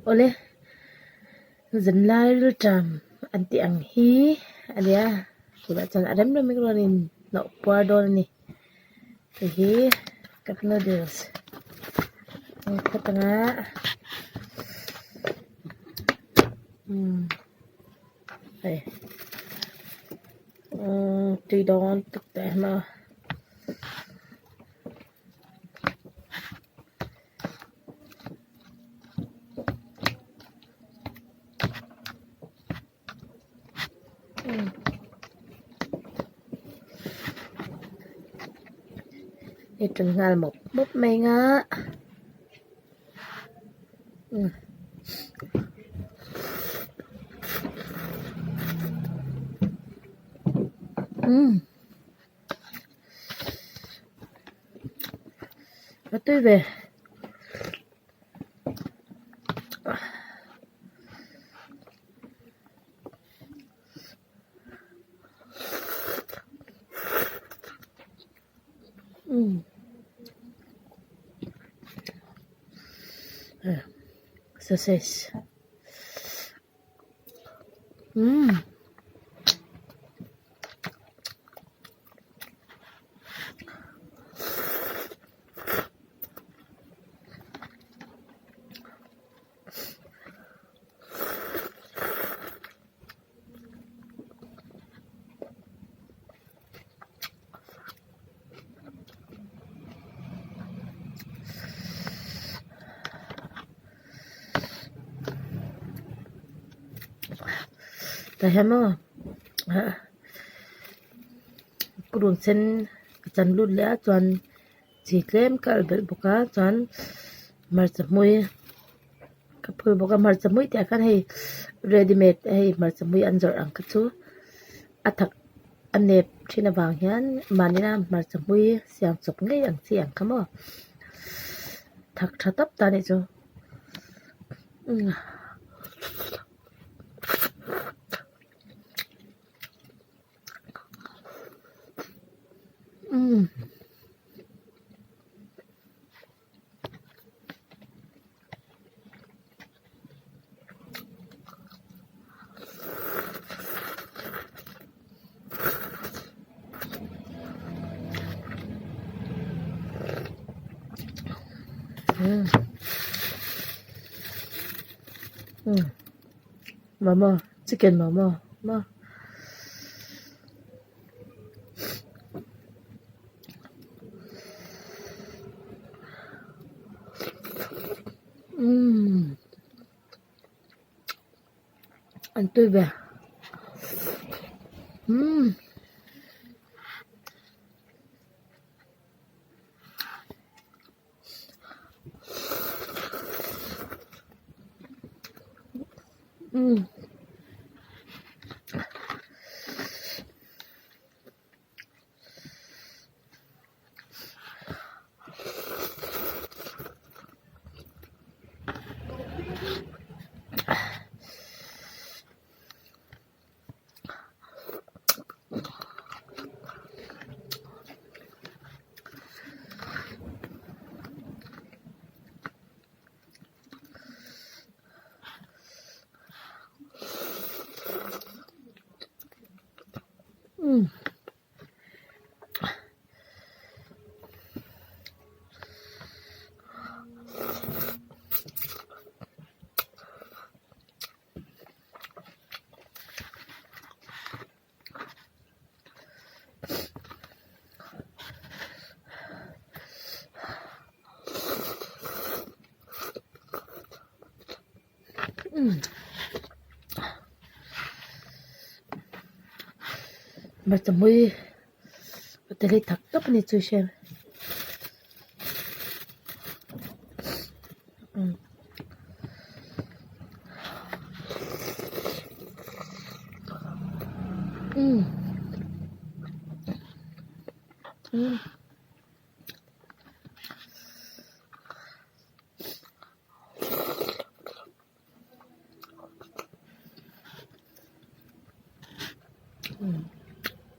Awle zanlai rilṭam an tih ang hi a nia tunah chuan a rem rem in rawn in hnawh puar dawn a ni hei hi cup noodles ang phawt ang a umm hei umm tui dawn tuk teh a maw. Hei ṭan nghal mawp mawp mai ang a umm. A tui ve umm sausage umm. Tah hian maw ah purun sen ka chan lut leh a chuan chi tlem ka al belh bawk a chuan hmarcha hmui ka phul bawk a hmarcha hmui tih ah khan hei ready made hei hmarcha hmui an zawrh ang kha chu a thak a nep thin avang hian mahni hmarcha hmui siam chawp ngei ang chi ang kha maw thak tha tawp ta anih chu. Umm. Umm. Momo chicken momo maw. Umm an tui ve umm. Umm. Umm. Hmarcha hmui a tel hi tak tak a ni chu hriat. Umm umm.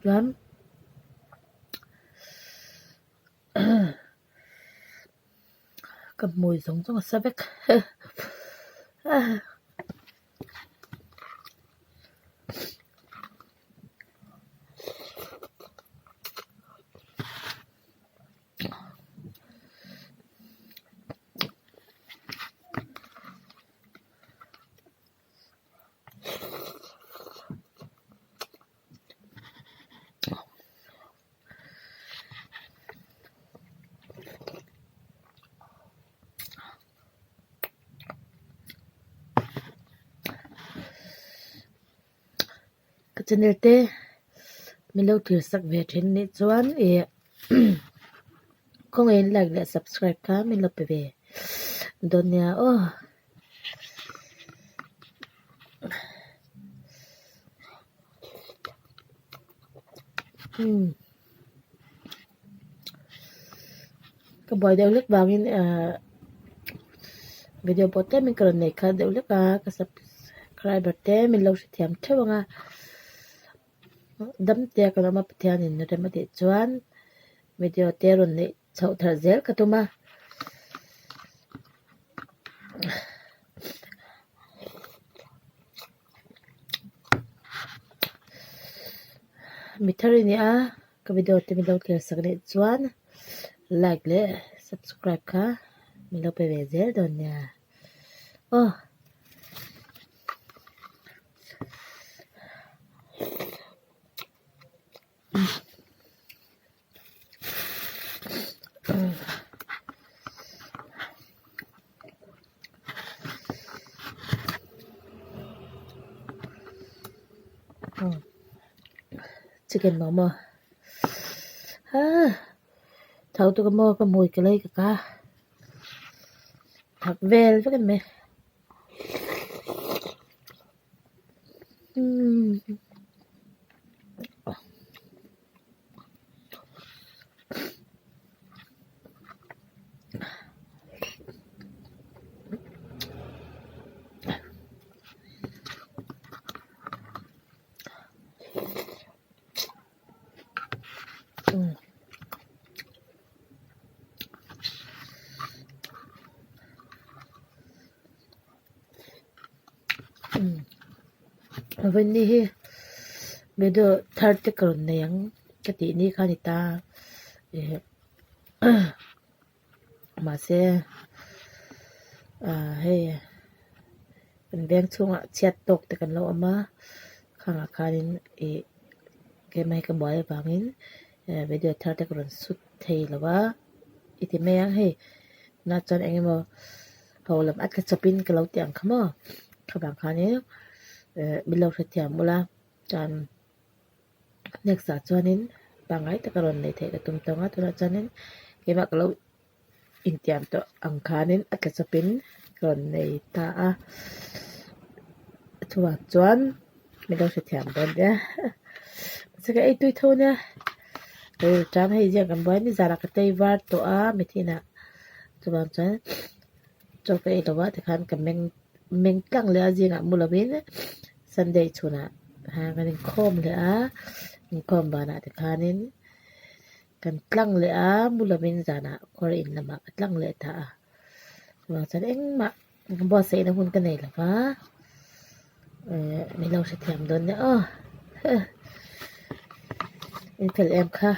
Chuan ka hmui zawng zawng a sa vek Ka channel te min lo thlir sak ve thin nih chuan ih khawngaihin like leh subscribe kha min lo pe ve dawn nia aw. Ka buai deuh hlek vangin ahh video pawh tlemin ka rawn nei kha deuh hlek a ka subscriber te min lo hrethiam theuh ang a dam te a ka lawm a Pathianin rem a tih chuan video te rawn neih chhoh thar zel ka tum a. Mi thar i nia ka video te min lo clear sak leh chuan like leh subscribe kha min lo pe ve zel dawn nia aw. Chicken momo haa thau te ka maw ka hmui ka lei ka ka thak vel vek a ni mai. Vawiin hi video thar te ka rawn nei ang ka tih ni kha a ni ta ih mahse ah hei kan veng chhungah chhiat tawk te kan lo awm a khangah khanin ih keimah hi ka buai avangin video thar te ka rawn shoot thei lo a i ti mai ang hei tunah chuan eng emaw ho lam a tla chawpin ka lo ti ang kha maw khavang khanin eh min lo hrethiam ula chuan next ah chuanin pangngai taka rawn neih theih ka tum tawng a tunah chuanin keimah ka lo intiam tawh ang khanin a tla chawpin ka rawn nei ta a chuvang chuan min lo hrethiam dawn nia mahse ka ei tui tho nia rilṭam hei ziak kan buai a ni zanah ka tei var tawh a mithinah chuvang chuan chaw ka ei lo a tikhan ka meng meng tlang leh a zingah mu lovin Sunday chhunah kan inkhawm leh a inkhawm banah tikhanin kan tlang leh a mu lovin zanah kawr in lamah ka tlang leh ta a chuvang chuan engmah buatsaihna hun ka nei lo va eh min lo hrethiam dawn nia aw in fel em kha.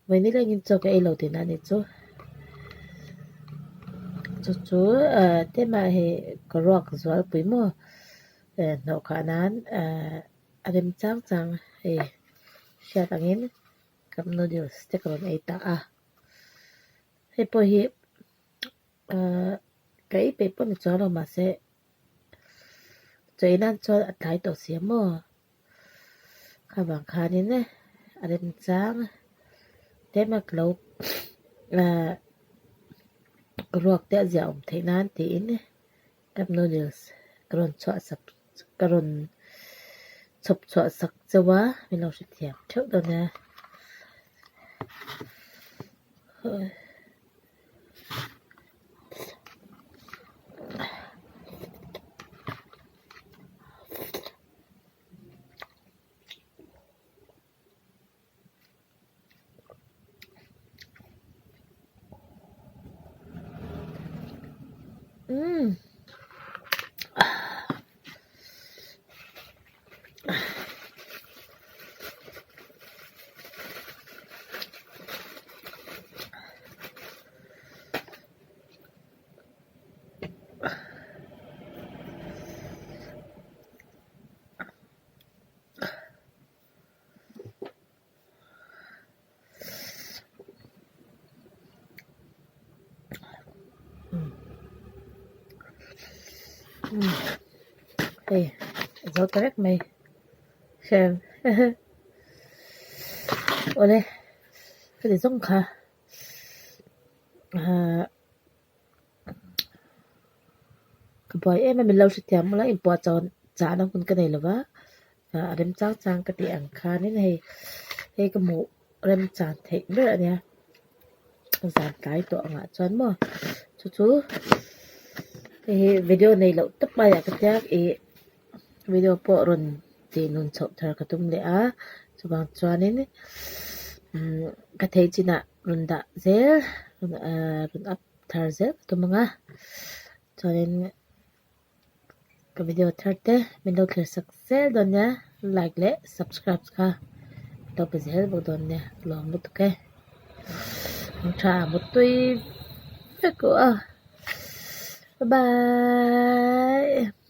Vawiin nilengin chaw ka ei lo tihna a nih chu. Chu chu eh tlema hei ka ruak zualpui maw eh hnawh khah nan eh a rem chang chang hei hriat angin cup noodles te ka rawn ei ta a. Hei pawh hi eh ka ei peih pawh ni chuang lo mahse chaw ei nan chuan a tlai tawh si a maw. Khavang khanin a remchang tlem a lo ahh ruak te a ziah awm theih nan tiin cup noodles ka rawn chhuah sak ka rawn chhawp chhuah sak chauh a min lo hrethiam theuh dawn nia. Umm Hei a zo ta vek mai hrem awle heti zawng kha ahh ka buai em a min lo hrethiam ula inpuah chawn chahna hun ka nei lo va ah a rem chang chang ka tih ang khanin hei hei ka hmuh remchan theih ber a nia zan tlai tawh angah chuan maw chu chu hei hi video nei loh tawp mai ah ka tia ih video pawh rawn tih nun chhoh thar ka tum leh a chuvang chuanin umm ka theih chinah rawn dah zel ah rawn up thar zel ka tum ang a chuanin. Ka video thar te min lo thlir sak zel dawn nia like leh subscribe kha min lo pe zel bawk dawn nia ka lawm lutuk e ang tha mutui vek aw a bye bye.